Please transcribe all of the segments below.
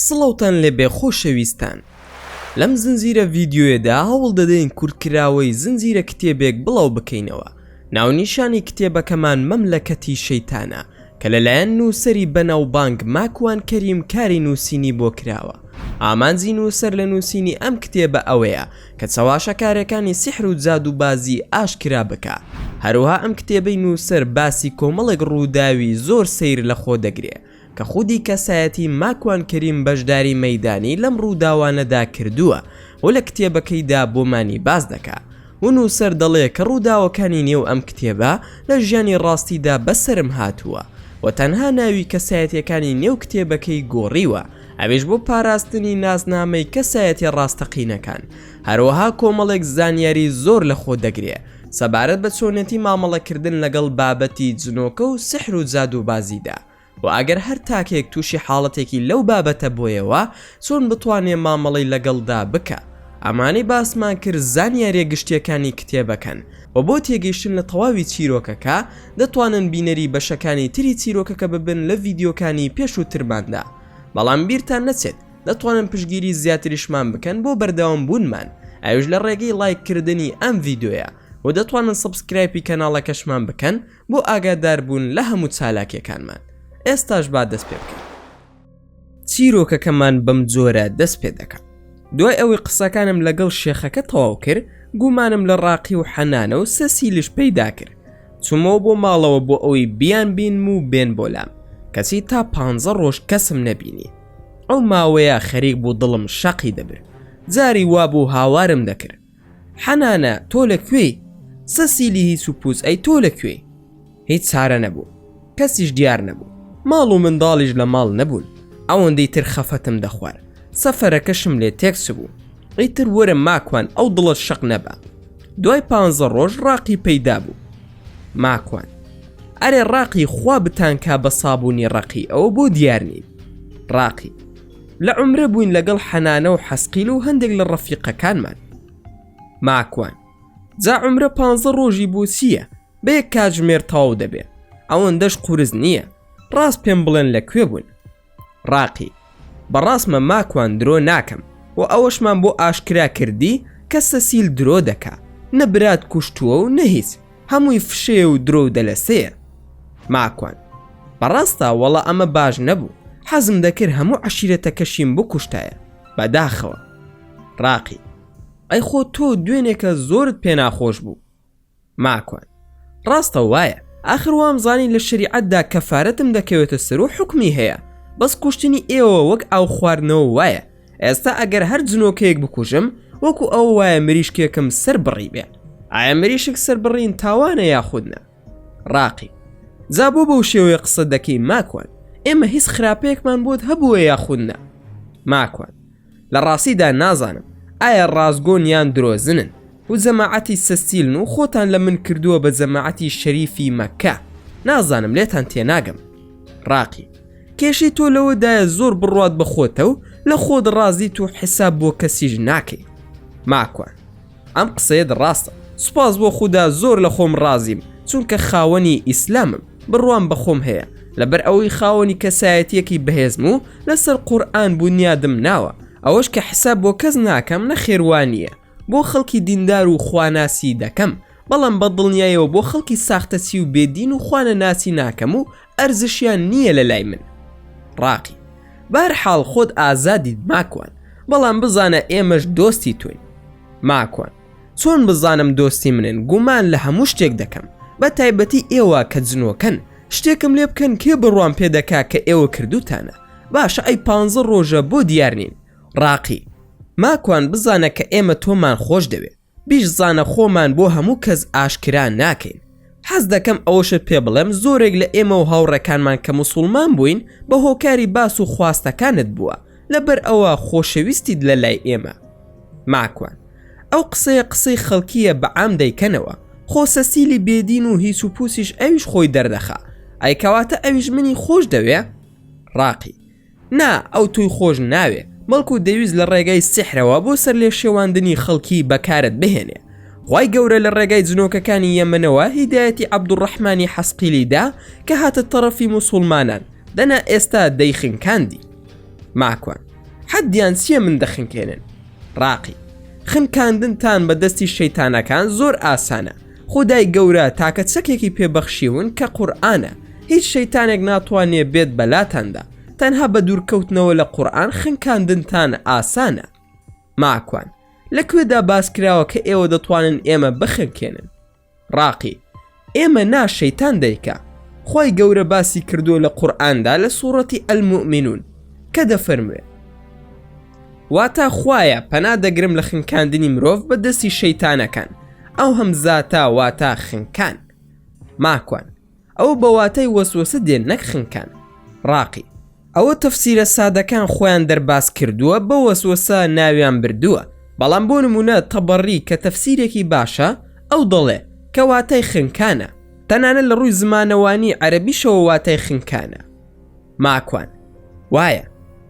سڵاوتان لێبێ خۆشەویستان لەم زنجیرە ڤیدیۆیەدا هەوڵ دەدەین کورتکراوەی زنجیرە کتێبێک بڵاو بکەینەوە ناونیشانی کتێبەکەمان مەملەکەتی شەیتانە کە لەلایەن نووسەری بەناوبانگ ماکوان کەریم کاری نووسینی بۆ کراوە ئامانجی نووسەر لە نووسینی ئەم کتێبە ئەوەیە کە چەواشەکارەکانی سیحر و جادووبازی ئاشکرا بکا هەروها ئەم کتێبەی نووسەر باسی کۆمەڵێک ڕووداوی زۆر سەیر لەخۆ دەگرێ کە خودی کەسایەتی ماکوان کەریم بەشداری مەیدانی لەم ڕووداوانەدا کردووە و لە کتێبەکەیدا بۆمانی باس دەکا و نووسەر دەڵێ کە ڕووداوەکانی نێو ئەم کتێبە لە ژیانی ڕاستیدا بەسەرم هاتووە و تەنها ناوی کەسایەتیەکانی نێو کتێبەکەی گۆڕیوە ئەویش بۆ پاراستنی نازنامەی کەسایەتیە ڕاستەقینەکان هەروەها کۆمەڵێک زانیاری زۆر لەخۆ دەگرێ سەبارەت بە چۆنێتی مامەڵەکردن لەگەڵ بابەتی جنۆکە و سحر و جادووبازیدا و ئەگەر هەر تاکێک تووشی حاڵەتێکی لەو بابەتە بۆیەوە چۆن بتوانێ مامەڵەی لەگەڵدا بکا. ئەمانەی باسمان کرد زانیاریە گشتیەکانی کتێبەکەن و بۆ تێگەیشتن لە تەواوی چیرۆکەکە دەتوانن بینەری بەشەکانی تری چیرۆکەکە ببن لە ڤیدیۆکانی پێشووترماندا بەڵام بیرتان نەچێت دەتوانن پشتگیری زیاتریشمان بکەن بۆ بەردەوام بوونمان ئەویش لە ڕێگەی ڵایک کردنی ئەم ڤیدیۆیە و دەتوانن subscribe ی کەناڵەکەشمان بکەن بۆ ئاگادار بوون لە هەموو چالاکیەکانمان ئێستاش با دەست پێ بکەین. چیرۆکەکەمان بەم جۆرە دەست پێ دەکا دوای ئەوەی قسەکانم لەگەڵ شێخەکە تەواو کرد گومانم لە ڕاقی و حەنانە و سەسیلش پەیدا کرد چوومەوە بۆ ماڵەوە بۆ ئەوەی بیان بینم و بێن بۆ لام کەچی تا پ ڕۆژ کەسم نەبینی ئەو ماوەیە خەریک بوو دڵم شەقی دەبرد جاری وابوو هاوارم دەکرد حەنانە تۆ لە کوێی؟ سەسیلی هیچ و پوچ ئەی تۆ لە کوێی؟ هیچ چارە نەبوو کەسیش دیار نەبوو ماڵ و منداڵیش لە ماڵ نەبوون ئەوەندەی تر خەفەتم دەخوارد سەفەرەکەشم لێ تێک چبوو ئیتر وەرە ماکوان ئەو دڵت شەق نەبا دوای پانزە ڕۆژ ڕاقی پەیدا بوو ماکوان ئەرێ ڕاقی خوا بتانکا بە سابوونی ڕەقی ئەوە بۆ دیار نین ڕاقی لە عومرە بووین لەگەڵ حەنانە و حەسقیل و هەندێک لە ڕەفیقەکانمان ماکوان جا عومرە پانزە ڕۆژی بۆ چییە بە یەک کاتژمێر تەواو دەبێ ئەوەندەش قورس نییە ڕاست پێم بڵێن لە کوێ بوون ڕاقی بەڕاستمە ماکوان درۆ ناکەم و ئەوەشمان بۆ ئاشکرا کردی کە سەسیل درۆ دەکا نە برات کوشتووە و نە هیچ هەمووی فشەیە و درۆ و دەلەسەیە ماکوان بەڕاستە وەڵا ئەمە باش نەبوو حەزم دەکرد هەموو عەشیرەتەکەشیم بکوشتایە بەداخەوە ڕاقی ئەی خۆ تۆ دوێنێکە زۆرت پێناخۆش بوو ماکوان ڕاستە وایە ئاخر وام زانی لە شەریعەتدا کەفارەتم دەکەوێتە سەر و حوکمی هەیە بەس کوشتنی ئێوە وەک ئاو خواردنەوە وایە ئێستا ئەگەر هەر جنۆکەیەک بکوژم وەکو ئەوە وایە مریشکێکم سەر بڕیبێ ئایا مریشک سەر بڕین تاوانە یاخود نا ڕاقی جا بۆ بەو شێوەیە قسە دەکەی ماکوان ئێمە هیچ خراپەیەکمان بۆت هەبووە یاخود نا ماکوان لە ڕاستیدا نازانم ئایا ڕاستگۆن یان درۆزنن و جەماعەتی سەسیلن و خۆتان لە من کردووە بە جەماعەتی شەریفی مەککە نازانم لێتان تێناگەم ڕاقی کێشەی تۆ لەوەدایە زۆر بڕوات بە خۆتە و لە خۆت ڕازیت و حیساب بۆ کەسیش ناکەی ماکوان ئەم قسەیەت ڕاستە سوپاس بۆ خودا زۆر لە خۆم ڕازیم چونکە خاوەنی ئیسلامم بڕوام بە خۆم هەیە لەبەر ئەوەی خاوەنی کەسایەتیەکی بەهێزم و لەسەر قورئان بونیادم ناوە ئەوەش کە حساب بۆ کەس ناکەم نەخێر وانیە بۆ خەڵکی دیندار و خواناسی دەکەم بەڵام بە دڵنیایەوە بۆ خەڵکی ساختەچی و بێدین و خوانەناسی ناکەم و ئەرزشیان نییە لە لای من ڕاقی بەهەرحاڵ خۆت ئازادیت ماکوان بەڵام بزانە ئێمەش دۆستی تۆین ماکوان چۆن بزانم دۆستی منن گومان لە هەموو شتێک دەکەم بە تایبەتی ئێوە کە جنۆکەن شتێکم لێ بکەن کێ بڕوام پێ دەکا کە ئێوە کردوتانە باشە ئەی پانزە ڕۆژە بۆ دیار نین ڕاقی ماکوان بزانە کە ئێمە تۆمان خۆش دەوێ بیشزانە خۆمان بۆ هەموو کەس ئاشکرا ناکەین. حەز دەکەم ئەوەشت پێ بڵێم زۆرێک لە ئێمە و هاوڕێکانمان کە موسوڵمان بووین بە هۆکاری باس و خواستەکانت بووە لەبەر ئەوە خۆشەویستیت لە لای ئێمە. ماکوان. ئەو قسەیە قسەی خەڵکییە بە عام دەیکەنەوە. خۆ سەسیلی بێدین و هیچ و پوچیش ئەویش خۆی دەردەخا. ئەی کەواتە ئەویش منی خۆش دەوێ؟ ڕاقی. نا ئەو تۆی خۆش ناوێ بەڵکو دەیویست لە ڕێگای سیحرەوە بۆ سەرلێشێواندنی خەڵکی بەکارت بهێنێ خوای گەورە لە ڕێگای جنۆکەکانی یەمەنەوە هیدایەتی عەبدوڕەحمانی حەسقیلی دا کە هاتە تەڕەفی موسوڵمانان دەنا ئێستا دەیخنکاندی ماکوان. حەدیان چییە من دەخنکێنن؟ ڕاقی، خنکاندنتان بە دەستی شەیتانەکان زۆر ئاسانە، خودای گەورە تاکە چەکێکی پێ بەخشیون کە قورئانە، هیچ شەیتانێک ناتوانێ بێت بەلاتاندا، تەنها بە دوورکەوتنەوە لە قورئان خنکاندنتان ئاسانە. ماکوان، لە کوێدا باس کراوە کە ئێوە دەتوانن ئێمە بخنکێنن؟ ڕاقی، ئێمە نا شەیتان دەیکا، خوای گەورە باسی کردووە لە قورئاندا لە سوڕەتی المومنون کە دەفەرموێ. واتا خوایە پەنا دەگرم لە خنکاندنی مرۆڤ بە دەستی شەیتانەکان، ئەو هەم زاتە واتا خنکان. ماکوان، ئەوە بە واتای وەسوەسە دێن نەک خنکان. ڕاقی، ئەوە تەفسیرە سادەکان خۆیان دەرباز کردووە بە وەسوەسە ناویان بردووە، بەڵام بۆ نموونە تەبەڕی کە تەفسیرێکی باشە ئەو دەڵێ کە واتای خنکانە، تەنانەت لە ڕووی زمانەوانی عەرەبیشەوە واتای خنکانە. ماکوان، وایە.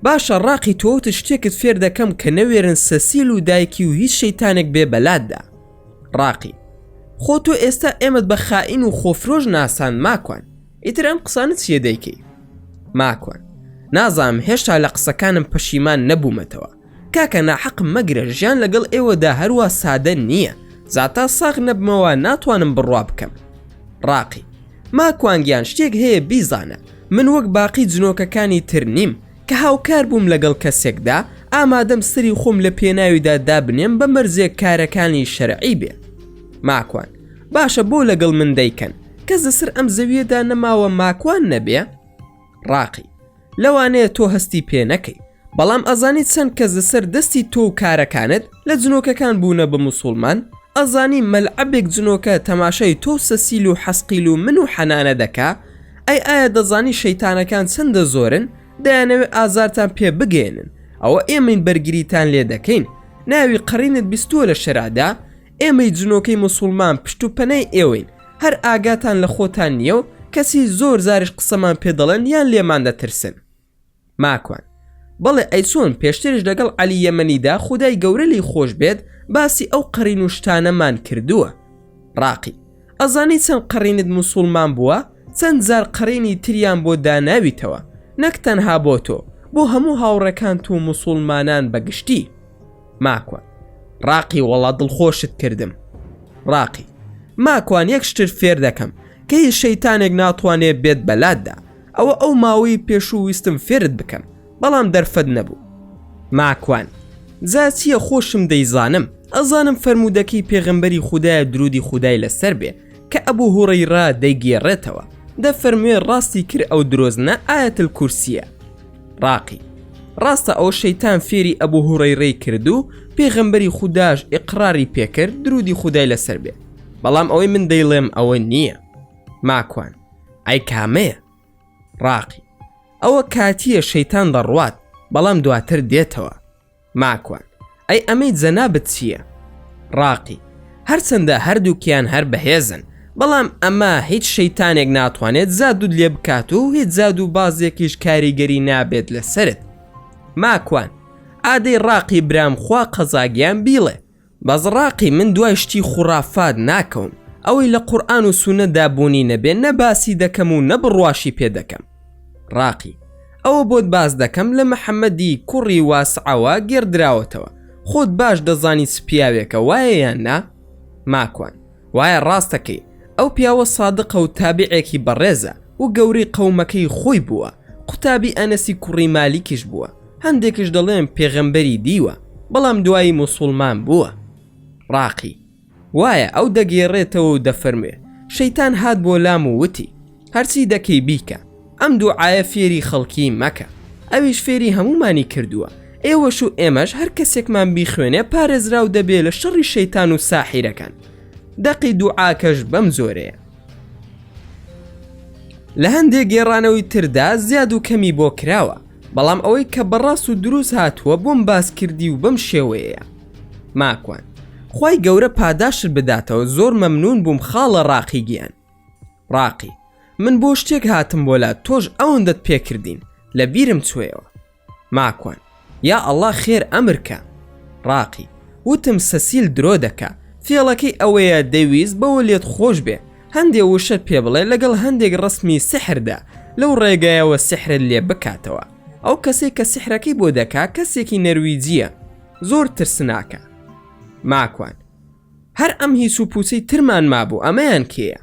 باشە ڕاقی تۆ وتت شتێکت فێر دەکەم کە نەوێرن سەسیل و دایکی و هیچ شەیتانێک بێ بەلاتدا. ڕاقی، خۆ تۆ ئێستا ئێمەت بە خائین و خۆفرۆش ناساند ماکوان، ئیتر ئەم قسانە چییە دەیکەی؟ ماکوان، نازانم هێشتا لە قسەکانم پەشیمان نەبوومەتەوە. کاکە ناحەقم مەگرە ژیان لەگەڵ ئێوەدا هەروا سادە نییە جا تا ساغ نەبمەوە ناتوانم بڕوا بکەم. ڕاقی، ماکوان گیان شتێک هەیە بیزانە من وەک باقی جنۆکەکانی تر نیم کە هاوکار بووم لەگەڵ کەسێکدا ئامادەم سەری خۆم لە پێناویدا دابنێم بە مەرجێک کارەکانی شەرعی بێ. ماکوان، باشە بۆ لەگەڵ من دەیکەن کەس لەسەر ئەم زەویەدا نەماوە ماکوان نەبێ؟ ڕاقی، لەوانەیە تۆ هەستی پێ نەکەی بەڵام ئەزانی چەند کەس لەسەر دەستی تۆ و کارەکانت لە جنۆکەکان بوونە بە موسوڵمان ئەزانی مەلعەبێک جنۆکە تەماشای تۆ و سەسیل و حەسقیل و من و حەنانە دەکا ئەی ئایا دەزانی شەیتانەکان چەندە زۆرن دەیانەوێ ئازارتان پێ بگەیەنن ئەوە ئێمەین بەرگریتان لێ دەکەین ناوی قەرینت بیستووە لە شەرعدا ئێمەی جنۆکەی موسوڵمان پشت و پەنای ئێوەین هەر ئاگاتان لە خۆتان نییە و کەچی زۆر جاریش قسەمان پێ دەڵێن یان لێمان دەترسن. ماکوان، بەڵێ ئەی چۆن پێشتریش لەگەڵ عەلی یەمەنیدا خودای گەورە لێی خۆش بێت باسی ئەو قەرین و شتانەمان کردووە. ڕاقی، ئەزانی چەند قەرینت موسوڵمان بووە؟ چەند جار قەرینی تریان بۆ داناویتەوە نەک تەنها بۆ تۆ بۆ هەموو هاوڕێکانت و موسوڵمانان بە گشتی. ماکوان، ڕاقی وەڵا دڵخۆشت کردم. ڕاقی، ماکوان یەک شتت فێر دەکەم کە هیچ شەیتانێک ناتوانێ بێت بەلاتدا ئەوە ئەو ماوەی پێشوو ویستم فێرت بکەم بەڵام دەرفەت نەبوو. ماکوان، جا چییە خۆشم دەیزانم ئەزانم فەرموودەکەی پێغەمبەری خودایە درودی خودای لەسەر بێ کە ئەبو هوڕەیڕە دەیگێڕێتەوە دەفەرموێ ڕاستی کرد ئەو درۆزنە آیة الکرسیە. ڕاقی، ڕاستە ئەوە شەیتان فێری ئەبو هوڕەیڕەی کرد و پێغەمبەری خوداش ئیقڕاری پێکرد درودی خودای لەسەر بێ بەڵام ئەوەی من دەیڵێم ئەوە نییە. ماکوان، ئەی کامەیە؟ ڕاقی، ئەوە کاتییە شەیتان دەڕوات بەڵام دواتر دێتەوە. ماکوان، ئەی ئەمەی جەنابت چییە؟ ڕاقی، هەرچەندە هەردووکیان هەر بەهێزن، بەڵام ئەمە هیچ شەیتانێک ناتوانێت جادووت لێ بکات و هیچ جادوو بازێکیش کاریگەری نابێت لەسەرت. ماکوان، ئادەی ڕاقی برام خوا قەزاگیان بیڵێ، بەس ڕاقی من دوای شتی خوڕافات ناکەوم، ئەوەی لە قورئان و سوننەدا بوونی نەبێ نە باسی دەکەم و نە بڕواشی پێ دەکەم. ڕاقی، ئەوە بۆت باس دەکەم لە محەمەدی کوڕی واسعەوە گێڕدراوەتەوە، خۆت باش دەزانی چ پیاوێکە وایە یان نا؟ ماکوان، وایە ڕاستەکەی، ئەو پیاوە سادقە و تابعێکی بەڕێزە و گەورەی قەومەکەی خۆی بووە، قوتابی ئەنەسی کوڕی مالیکیش بووە، هەندێکیش دەڵێن پێغەمبەری دیوە، بەڵام دوایی موسوڵمان بووە. ڕاقی، وایە، ئەو دەگێڕێتەوە و دەفەرموێ، شەیتان هات بۆ لام و وتی، هەرچی دەکەی بیکە، ئەم دوعایە فێری خەڵکی مەکە، ئەویش فێری هەموومانی کردووە، ئێوەش و ئێمەش هەر کەسێکمان بیخوێنێ پارێزراو دەبێ لە شەڕی شەیتان و ساحیرەکان. دەقی دوعاکەش بەم جۆرەیە. لە هەندێ گێڕانەوەی تردا زیاد و کەمی بۆ کراوە، بەڵام ئەوەی کە بەڕاست و دروست هاتووە بۆم باس کردی و بەم شێوەیەیە. ماکوان، خوای گەورە پاداشتت بداتەوە زۆر مەمنون بووم خاڵە ڕاقی گیان. ڕاقی، من بۆ شتێک هاتم بۆ لات تۆش ئەوەندەت پێکردین لە بیرم چۆیەوە. ماکوان، یا ئەڵا خێر ئەمر کە. ڕاقی، وتم سەسیل درۆ دەکا، فێڵەکەی ئەوەیە دەیویست بەوە لێت خۆش بێ هەندێ وشەت پێ بڵێ لەگەڵ هەندێک ڕەسمی سیحردا لەو ڕێگایەوە سیحرت لێ بکاتەوە. ئەو کەسەی کە سیحرەکەی بۆ دەکا کەسێکی نەرویجییە زۆر ترسناکە. ماکوان، هەر ئەم هیچ و پوچەی ترمان مابوو ئەمەیان کێیە؟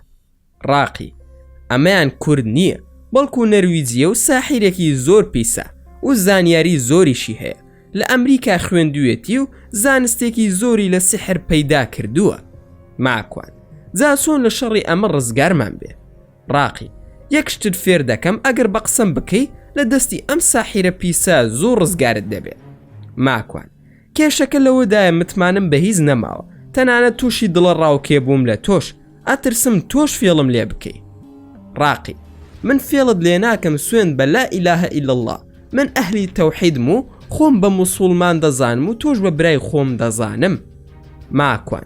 ڕاقی، ئەمەیان کورد نییە بەڵکو نەرویجییە و ساحیرێکی زۆر پیسە و زانیاری زۆریشی هەیە لە ئەمریکا خوێندوویەتی و زانستێکی زۆری لە سیحر پەیدا کردووە. ماکوان، جا چۆن لە شەڕی ئەمە ڕزگارمان بێ؟ ڕاقی، یەک شتت فێر دەکەم ئەگەر بە قسەم بکەی لە دەستی ئەم ساحیرە پیسە زوو ڕزگارت دەبێ. ماکوان، کێشەکە لەوەدایە متمانەم بە هیچ نەماوە تەنانەت تووشی دڵە ڕاوکێ بووم لە تۆش ئەترسم تۆش فێڵم لێ بکەی. ڕاقی، من فێڵت لێ ناکەم سوێند بە لا الە الا اللە من ئەهلی تەوحیدم و خۆم بە موسوڵمان دەزانم و تۆش بە برای خۆم دەزانم. ماکوان،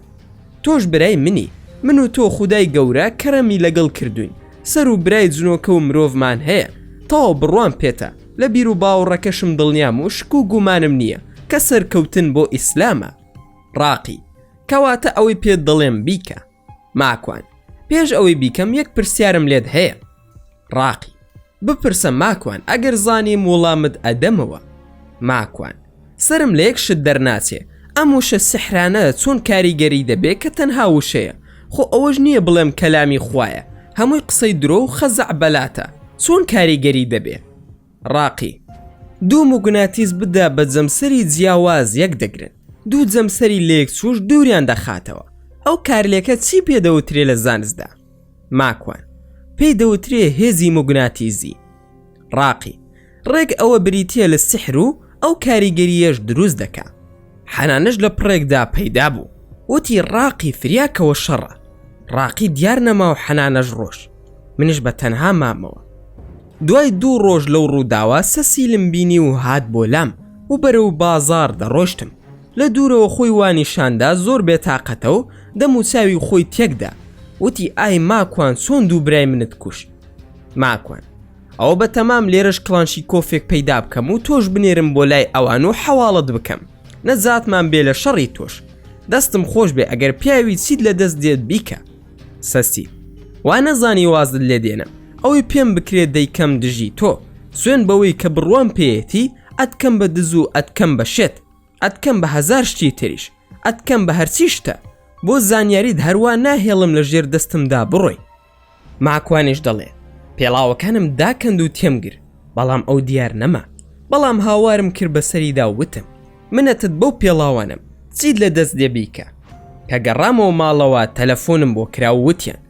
تۆش برای منی من و تۆ خودای گەورە کەرەمی لەگەڵ کردوین سەر و برای جنۆکە و مرۆڤمان هەیە تەواو بڕوام پێتە لە بیر و باوەڕەکەشم دڵنیام و شک و گومانم نییە کە سەرکەوتن بۆ ئیسلامە ڕاقی کەواتە ئەوەی پێت دەڵێم بیکە ماکوان پێش ئەوەی بیکەم یەک پرسیارم لێت هەیە ڕاقی بپرسە ماکوان ئەگەر زانیم وڵامت ئەدەمەوە. ماکوان، سەرم لە یەک شت دەرناچێ ئەم وشە سحرانە چۆن کاریگەری دەبێ کە تەنها وشەیە خۆ ئەوەش نییە بڵێم کەلامی خوایە هەمووی قسەی درۆ و خەزعبەلاتە چۆن کاریگەری دەبێ؟ ڕاقی، دوو موگناتیس بدە بە جەمسەری جیاواز یەک دەگرن دوو جەمسەری لەیەکچووش دووریان دەخاتەوە ئەو کارلێکە چی پێ دەوترێ لە زانستدا؟ ماکوان، پێی دەوترێ هێزی موگناتیزی. ڕاقی، ڕێک ئەوە بریتییە لە سیحر و ئەو کاریگەرییەش دروست دەکا. حەنانەش لە پڕێکدا پەیدا بوو. وتی ڕاقی فریا کەوە شەڕە. ڕاقی دیار نەما و حەنانەش ڕۆشت. منیش بە تەنها مامەوە. دوای دوو ڕۆژ لەو ڕووداوە سەسیلم بینی و هات بۆ لام و بەرەو بازاڕ دەڕۆشتم. لە دوورەوە خۆی وا نیشاندا زۆر بێتاقەتە و دەم و چاوی خۆی تێکدا وتی ئای ماکوان چۆن دوو برای منت کوشت ماکوان ئەوە بە تەمام لێرەش کڵانشی کۆفێک پەیدا بکەم و تۆش بنێرم بۆ لای ئەوان و حەواڵت بکەم نەجاتمان بێ لە شەڕی تۆش دەستم خۆش بێ ئەگەر پیاوی چیت لە دەست دێت بیکە سەسی وا نەزانی وازت لێ دێنم ئەوەی پێم بکرێت دەیکەم دژی تۆ سوێن بەوەی کە بڕوام پێیەتی ئەتکەم بە دز و ئەتکەم بە شێت ئەتکەم بە هەزار شتی تریش ئەتکەم بە هەرچی شتە بۆ زانیاریت هەروا ناهێڵم لە ژێر دەستمدا بڕۆی ماکوانیش دەڵێ پێڵاوەکانم داکەند و تێمگر بەڵام ئەو دیار نەما بەڵام هاوارم کرد بەسەریدا وتم منەتت بەو پێڵاوانم چیت لە دەست دێ بیکە کە گەڕامەوە ماڵەوە تەلەفۆنم بۆ کرا و وتیان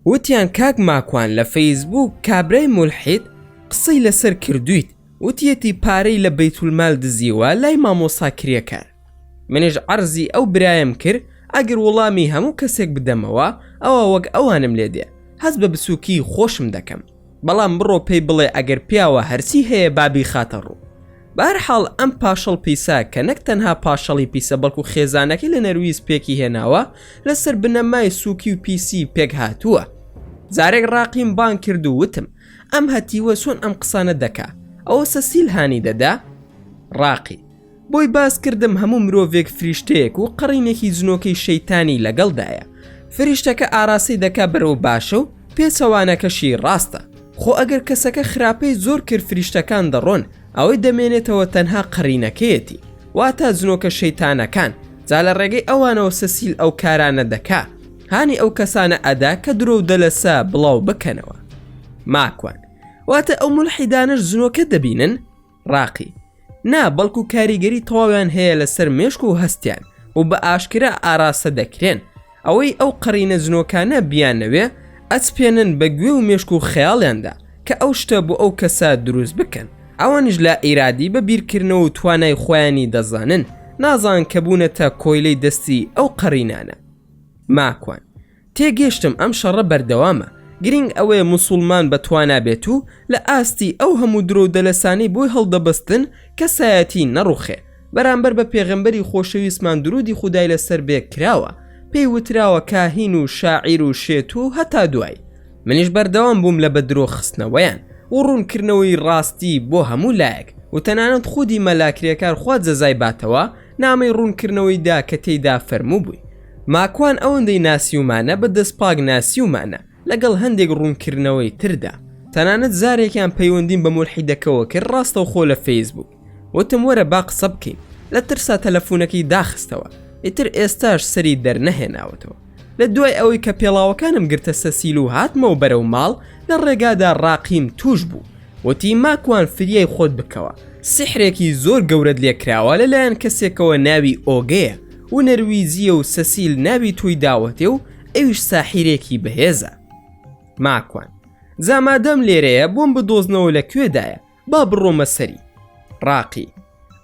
وتیان کاک ماکوان لە فەیسبوک کابرای مولحید قسەی لەسەر کردویت وتیەتی پارەی لە بەیتولمال دزیوە لای مامۆسا کرێکار منیش عەرزی ئەو برایم کرد ئەگەر وڵامی هەموو کەسێک بدەمەوە ئەوە وەک ئەوانم لێ دێ هەست بە بچووکی خۆشم دەکەم بەڵام بڕۆ پێی بڵێ ئەگەر پیاوە هەرچی هەیە با بیخاتە ڕوو بەهەرحاڵ ئەم پاشەڵ پیسە کە نەک تەنها پاشەڵی پیسە بەڵکو خێزانەکەی لە نەرویج پێکی هێناوە لەسەر بنەمای سوکی و پیسی پێک هاتووە جارێک ڕاقیم بانگ کرد و وتم ئەم هەتیوە چۆن ئەم قسانە دەکا ئەوە سەسیل هانی دەدا ڕاقی بۆی باس کردم هەموو مرۆڤێک فریشتەیەک و قەڕینێکی جنۆکەی شەیتانی لەگەڵدایە فریشتەکە ئاراسی دەکا بەرەو باشە و پێچەوانەکەشی ڕاستە خۆ ئەگەر کەسەکە خراپەی زۆر کرد فریشتەکان دەڕۆن ئەوەی دەمێنێتەوە تەنها قەرینەکەیەتی واتە جنۆکە شەیتانەکان جا لە ڕێگەی ئەوانەوە سەسیل ئەو کارانە دەکا هانی ئەو کەسانە ئەدا کە درۆ و دەلەسە بڵاو بکەنەوە. ماکوان، واتە ئەو مولحیدانەش جنۆکە دەبینن؟ ڕاقی، نا بەڵکو کاریگەری تەواویان هەیە لەسەر مێشک و هەستیان و بە ئاشکرا ئاراستە دەکرێن، ئەوەی ئەو قەرینە جنۆکانە بیانەوێ ئەچپێنن بە گوێ و مێشک و خەیاڵیاندا کە ئەو شتە بۆ ئەو کەسە دروست بکەن ئەوانیش لا ئیرادی بە بیرکردنەوە و توانای خۆیانی دەزانن نازان کە بوونەتە کۆیلەی دەستی ئەو قەرینانە. ماکوان، تێگەشتم ئەم شەڕە بەردەوامە، گرینگ ئەوەیە موسوڵمان بە توانا بێت و لە ئاستی ئەو هەموو درۆ و دەلەسانەی بۆی هەڵدەبەستن کەسایەتی نەڕوخێ، بەرامبەر بە پێغەمبەری خۆشەویستمان درودی خودای لەسەر بێ کراوە، پێی وتراوە کاهین و شاعیر و شێت و هەتا دوایی. منیش بەردەوام بووم لە بە درۆ خستنەوەیان و ڕوونکردنەوەی ڕاستی بۆ هەموو لایەک و تەنانەت خودی مەلا کرێکار خوا جەزای باتەوە نامەی ڕوونکردنەوەی دا کە تێیدا فەرمووبووی ماکوان ئەوەندەی ناسیومانە بە دەست پاک ناسیومانە لەگەڵ هەندێک ڕوونکردنەوەی تردا. تەنانەت جارێکیان پەیوەندیم بە مولحیدەکەوە کرد ڕاستەوخۆ لە فەیسبوک وتم وەرە با قسە بکەین لە ترسا تەلەفونەکەی داخستەوە ئیتر ئێستاش سەری دەرنەهێناوەتەوە لە دوای ئەوەی کە پێڵاوەکانم گرتە سەسیل و هاتمەوە بەرەو ماڵ لە ڕێگادا ڕاقیم توش بوو وتی ماکوان فریای خۆت بکەوە سیحرێکی زۆر گەورەت لێکراوە لەلایەن کەسێکەوە ناوی ئۆگەیە و نەرویجیە و سەسیل ناوی تۆی داوەتێ و ئەویش ساحیرێکی بەهێزە ماکوان جا مادەم لێرەیە بۆم بدۆزنەوە لە کوێدایە با بڕۆمە سەری ڕاقی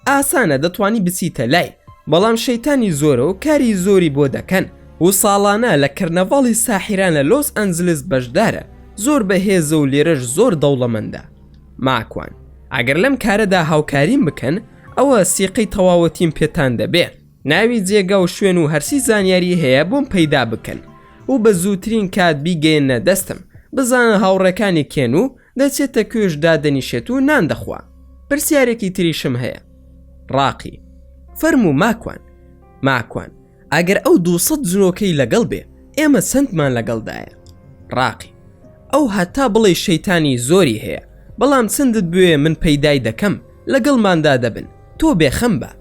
ئاسانە دەتوانی بچیتە لای بەڵام شەیتانی زۆرە و کاری زۆری بۆ دەکەن و ساڵانە لە کەرنەڤاڵی ساحیران لە لۆس ئەنجلس بەشدارە زۆر بەهێزە و لێرەش زۆر دەوڵەمەندە ماکوان ئەگەر لەم کارەدا هاوکاریم بکەن ئەوە سیقەی تەواوەتیم پێتان دەبێ ناوی جێگا و شوێن و هەرچی زانیاری هەیە بۆم پەیدا بکەن و بە زووترین کات بیگەیەننە دەستم بزانن هاوڕێکانی کێن و دەچێتە کوێش دادەنیشێت و نان دەخوا پرسیارێکی تریشم هەیە ڕاقی فەرموو ماکوان ماکوان ئەگەر ئەو دووسەد جنۆکەی لەگەڵ بێ ئێمە چەندمان لەگەڵدایە ڕاقی ئەو هەتا بڵێ شەیتانی زۆری هەیە بەڵام چەندت بوێ من پەیدای دەکەم لەگەڵماندا دەبن تۆ بێخەم بە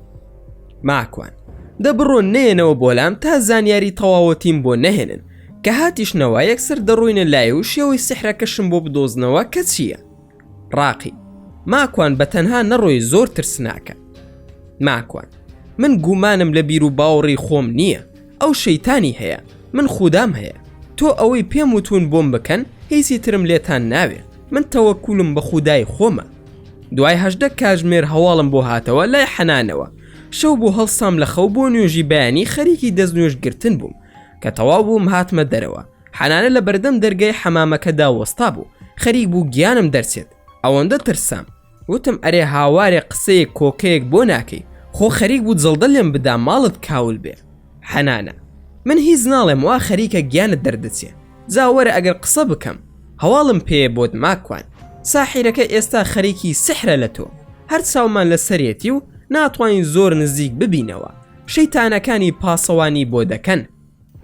ماکوان دە بڕۆن نەیەنەوە بۆلام تا زانیاری تەواوەتیم بۆ نەهێنن کە هاتیشنەوە یەکسەر دەڕۆینە لای و شێوەی سحرەکەشم بۆ بدۆزنەوە کە چییە ڕاقی ماکوان بە تەنها نەڕۆی زۆر ترسناکە ماکوان من گومانم لە بیر و باوەڕی خۆم نییە ئەو شەیتانی هەیە من خودام هەیە تۆ ئەوەی پێم وتون بۆم بکەن هیچی ترم لێتان ناوێ من تەوەکولم بە خودای خۆمە دوای 18 کاژمێر هەواڵم بۆ هاتەوە لای حەنانەوە شەو بۆ هەڵسام لە خەو بۆ نوێژی بەیانی خەریکی دەست نوێژ گرتن بووم کە تەواو بووم هاتمە دەرەوە حەنانە لە بەردەم دەرگای حەمامەکەدا وەستا بوو خەریک بوو گیانم دەرچێت ئەوەندە ترسام وتم ئەرێ هاوارێ قسەیەک کۆکەیەک بۆ ناکەی خۆ خەریک بوو جڵدە لێم بدا ماڵت کاول بێ حەنانە من هیچ ناڵێم وا خەریکە گیانت دەردەچێ جا وەرە ئەگەر قسە بکەم هەواڵم پێیە بۆت ماکوان ساحیرەکە ئێستا خەریکی سحرە لە تۆ هەر چاومان لەسەرێتی و ناتوانین زۆر نزیک ببینەوە شەیتانەکانی پاسەوانی بۆ دەکەن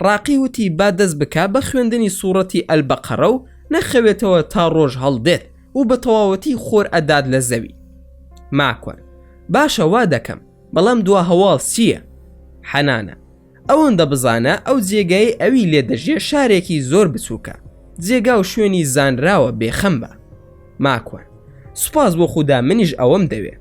ڕاقی وتی با دەست بکا بە خوێندنی سوڕەتی ئەلبەقەڕە و نەخەوێتەوە تا ڕۆژ هەڵدێت و بە تەواوەتی خۆر ئەدات لە زەوی ماکوان باشە وا دەکەم بەڵام دوا هەواڵ چییە؟ حەنانە ئەوەندە بزانە ئەو جێگای ئەوی لێ دەژێ شارێکی زۆر بچووکە جێگا و شوێنی زانراوە بێخەم بە ماکوان سوپاس بۆ خودا منیش ئەوەم دەوێ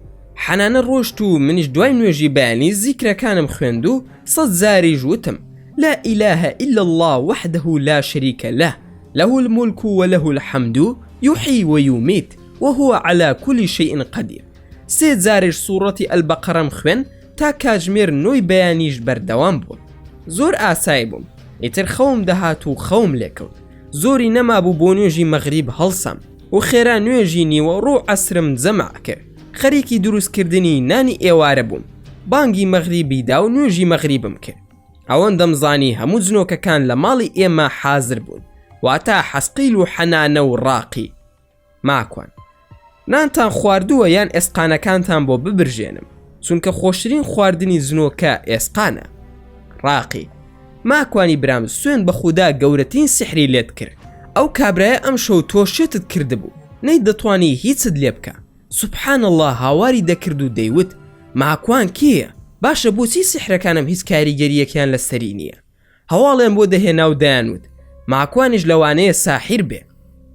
حەنانە ڕۆشت و منیش دوای نوێژی بەیانی زیکرەکانم خوێند و سەد جاریش وتم لا إله إلا الله وحده لا شريك له له الملك وله الحمد يحيي ويميت وهو على كل شيء قدير سێ جاریش سوڕەتی البقرەم خوێن تا کاتژمێر نۆی بەیانیش بەردەوام بووم زۆر ئاسایی بووم ئیتر خەوم دەهات و خەوم لێکەوت زۆری نەمابوو بۆ نوێژی مەغریب هەڵسام و خێرا نوێژی نیوەڕۆ و عەسرم جەمع کرد خەریکی دروستکردنی نانی ئێوارە بووم بانگی مەغریبی دا و نوێژی مەغریبم کرد ئەوەندەم زانی هەموو جنۆکەکان لە ماڵی ئێمە حازر بوون واتە حەسقیل و حەنانە و ڕاقی ماکوان نانتان خواردووە یان ئێسقانەکانتان بۆ ببرژێنم چونکە خۆشترین خواردنی جنۆکە ئێسقانە ڕاقی ماکوانی برام سوێن بە خودا گەورەترین سحری لێت کرد ئەو کابرایە ئەم شەو تۆ شێتت کردبوو نەی دەتوانی هیچت لێ بکە سبحان اللە هاواری دەکرد و دەیوت ماکوان کێیە باشە بۆچی سحرەکانم هیچ کاریگەریەکیان لەسەری نییە هەواڵیان بۆ دەهێنا و دەیانوت ماکوانیش لەوانەیە ساحیر بێ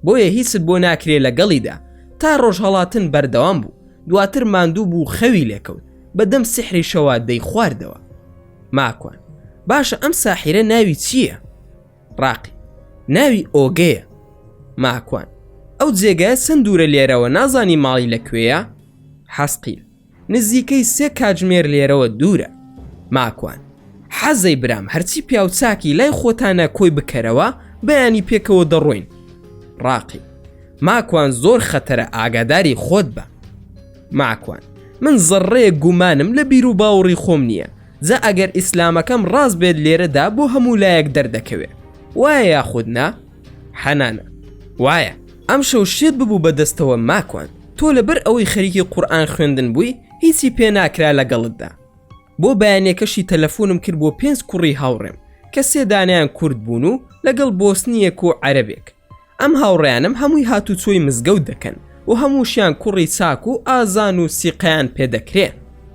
بۆیە هیچت بۆ ناکرێ لەگەڵیدا تا ڕۆژهەڵاتن بەردەوام بوو دواتر ماندوو بوو خەوی لێکەوت بە دەم سحریشەوە دەیخواردەوە ماکوان باشە ئەم ساحیرە ناوی چییە؟ ڕاقی ناوی ئۆگەیە ماکوان ئەو جێگایە چەند دوورە لێرەوە نازانی ماڵی لەکوێیە؟ حەسقیل نزیکەی سێ کاتژمێر لێرەوە دوورە. ماکوان، حەزەی برام هەرچی پیاو چاکی لای خۆتانە کۆی بکەرەوە بەیانی پێکەوە دەڕۆین. ڕاقی، ماکوان زۆر خەتەرە ئاگاداری خۆت بە. ماکوان، من زەڕڕەیەک گومانم لە بیروباوڕی خۆم نییە، جا ئەگەر ئیسلامەکەم ڕاست بێت لێرەدا بۆ هەموو لایەک دەردەکەوێ. وایە یاخود نا؟ حەنانە، وایە. ئەمشەو شێت ببوو بە دەستەوە ماکوان. تۆ لەبەر ئەوەی خەریکی قورئان خوێندن بووی هیچی پێ ناکرا لەگەڵتدا. بۆ بەیانیەکەشی تەلەفونم کرد بۆ پێنج کوڕی هاوڕێم کە سێ دانەیان کورد بوون و لەگەڵ بۆسنیەک و عەرەبێک. ئەم هاوڕێیانەم هەمووی هاتوچۆی مزگەوت دەکەن و هەمووشیان کوڕی چاک و ئازان و سیقەیان پێ دەکرێ.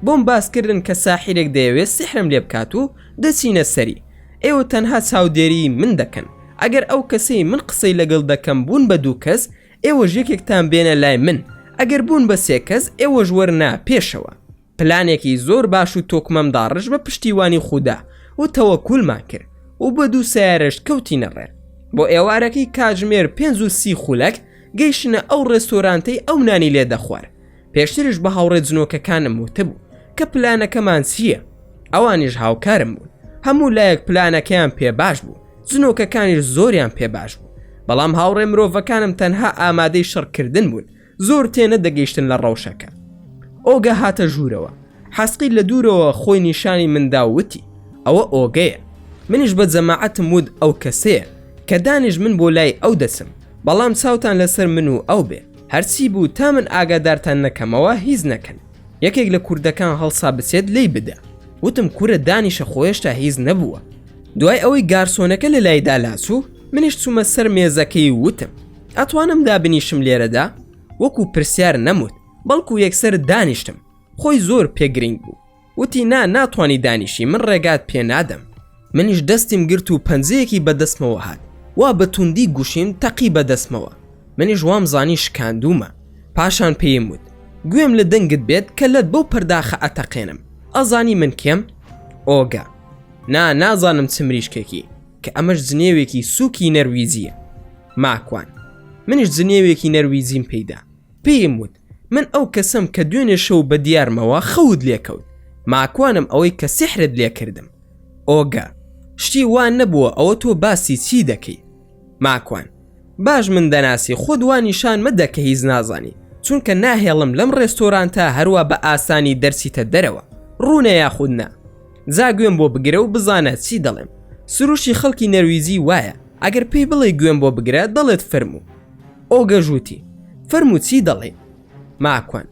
بۆم باس کردن کە ساحیرێک دەیەوێ سیحرم لێ بکات و دەچینە سەری. ئێوە تەنها چاودێریی من دەکەن. ئەگەر ئەو کەسەی من قسەی لەگەڵ دەکەم بوون بە دوو کەس، ئێوەش یەکێکتان بێنە لای من، ئەگەر بوون بە سێ کەس، ئێوەش وەرنە پێشەوە. پلانێکی زۆر باش و تۆکمەم داڕشت بە پشتیوانی خودا و تەوەکولمان کرد و بە دوو سەیارەش کەوتینە ڕێ. بۆ ئێوارەکەی کاتژمێر 5 و 30 خولەک گەیشتنە ئەو ڕێستۆرانتەی ئەو نانی لێ دەخوارد. پێشتریش بە هاوڕێ جنۆکەکانم وتبوو کە پلانەکەمان چییە، ئەوانیش هاوکارم بوون. هەموو لایەک پلانەکەیان پێ باش بوو، جنۆکەکانیش زۆریان پێ باش بوو، بەڵام هاوڕێ مرۆڤەکانم تەنها ئامادەی شەڕکردن بوون، زۆر تێنەدەگەیشتن لە ڕەوشەکە. ئۆگە هاتە ژوورەوە. حەسقی لە دوورەوە خۆی نیشانی من دا و وتی، ئەوە ئۆگەیە. منیش بە جەماعەتم وت ئەو کەسەیە. کە دانیشت من بۆ لای ئەو دەچم. بەڵام چاوتان لەسەر من و ئەو بێ. هەرچی بوو تا من ئاگادارتان نەکەمەوە هیچ نەکەن. یەکێک لە کوردەکان هەڵسا بچێت لێی بدا. وتم کورە دانیشە خۆ هێشتا هیچ نەبووە. دوای ئەوەی گارسۆنەکە لە لایدا لاچوو، منیش چوومە سەر مێزەکەی و وتم، ئەتوانم دابنیشم لێرەدا؟ وەکو پرسیار نەموت، بەڵکو یەکسەر دانیشتم. خۆی زۆر پێ گرینگ بوو. وتی نا ناتوانی دانیشی من ڕێگات پێ نادەم. منیش دەستیم گرت و پەنجەیەکی بە دەستمەوە هات وا بە توندی گوشیم تەقی بە دەستمەوە. منیش وام زانی شکاندوومە. پاشان پێیم وت، گوێم لە دەنگت بێت کەللەت بەو پەرداخە ئەتەقێنم. ئەزانی من کێم؟ ئۆگە. نا نازانم چ مریشکێکی. کە ئەمەش جنێوێکی سووکی نەرویجییە. ماکوان. منیش جنێوێکی نەرویجیم پێیدا. پێیم وت، من ئەو کەسەم کە دوێنێ شەو بە دیارمەوە خەوت لێکەوت. ماکوانم ئەوەی کە سیحرت لێکردم. ئۆگە. شتی وا نەبووە ئەوە تۆ باسی چی دەکەی؟ ماکوان. باش من دەناسی خۆت وا نیشان مەدە کە هیچ نازانی چونکە ناهێڵم لەم ڕێستۆرانتە هەروا بە ئاسانی دەرچیتە دەرەوە ڕوونە یاخود نا جا گوێم بۆ بگرە و بزانە چی دەڵێم سروشی خەڵکی نەرویجی وایە ئەگەر پێی بڵێ گوێم بۆ بگرە دەڵێت فەرموو ئۆگەش وتی فەرموو چی دەڵێی ماکوان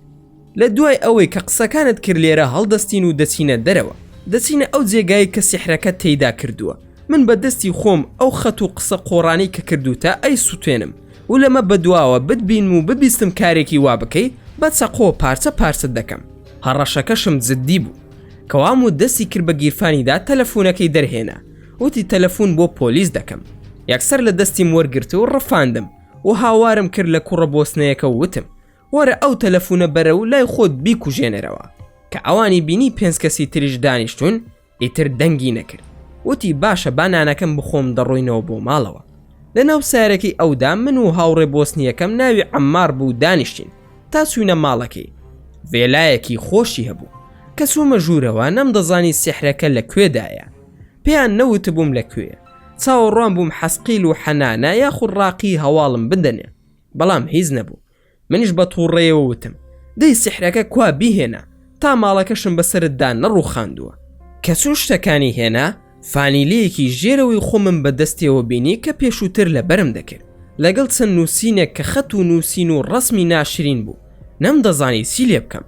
لە دوای ئەوەی کە قسەکانت کرد لێرە هەڵدەستین و دەچینە دەرەوە دەچینە ئەو جێگای کە سیحرەکەت تێیدا کردووە من بە دەستی خۆم ئەو خەت و قسە قۆڕانەی کە کردووتە ئەیسوتێنم و لەمە بەدواوە بتبینم و ببیستم کارێکی وا بکەی بە چەقۆ پارچە پارچەت دەکەم. هەڕەشەکەشم جدی بوو. کەوام وت دەستی کرد بە گیرفانیدا تەلەفونەکەی دەرهێنا وتی تەلەفون بۆ پۆلیس دەکەم. یەکسەر لە دەستیم وەرگرت و ڕفاندم و هاوارم کرد لە کوڕە بۆسنەیەکە و وتم وەرە ئەو تەلەفونە بەرە و لای خۆت بیکوژێنەرەوە. کە ئەوانی بینی پێنج کەسی تریش دانیشتوون ئیتر دەنگی نەکرد وتی باشە با نانەکەم بخۆم دەڕۆینەوە بۆ ماڵەوە لە ناو سارەکەی ئەودا من و هاوڕێ بۆسنیەکەم ناوی عەممار بوو دانیشتین تا چوینە ماڵەکەی ڤێلایەکی خۆشی هەبوو کە چوومە ژوورەوە نەمدەزانی سیحرەکە لە کوێدایە پێیان نەوتبووم لە کوێ چاوەڕوان بووم حەسقیل و حەنانە یاخود ڕاقی هەواڵم بدەنێ بەڵام هیچ نەبوو منیش بە تووڕەیەوە وتم، دەی سیحرەکە کوا بیهێنە تا ماڵەکەشم بەسەرتدا نەڕووخاندووە. کە چوو شتەکانی هێنا، فانیلەیەکی ژێرەوەی خۆمم بە دەستیەوە بینی کە پێشووتر لەبەرم دەکرد، لەگەڵ چەند نووسینێک کە خەت و نووسین و ڕەسمی ناشرین بوو، نەمدەزانی چی لێ بکەم.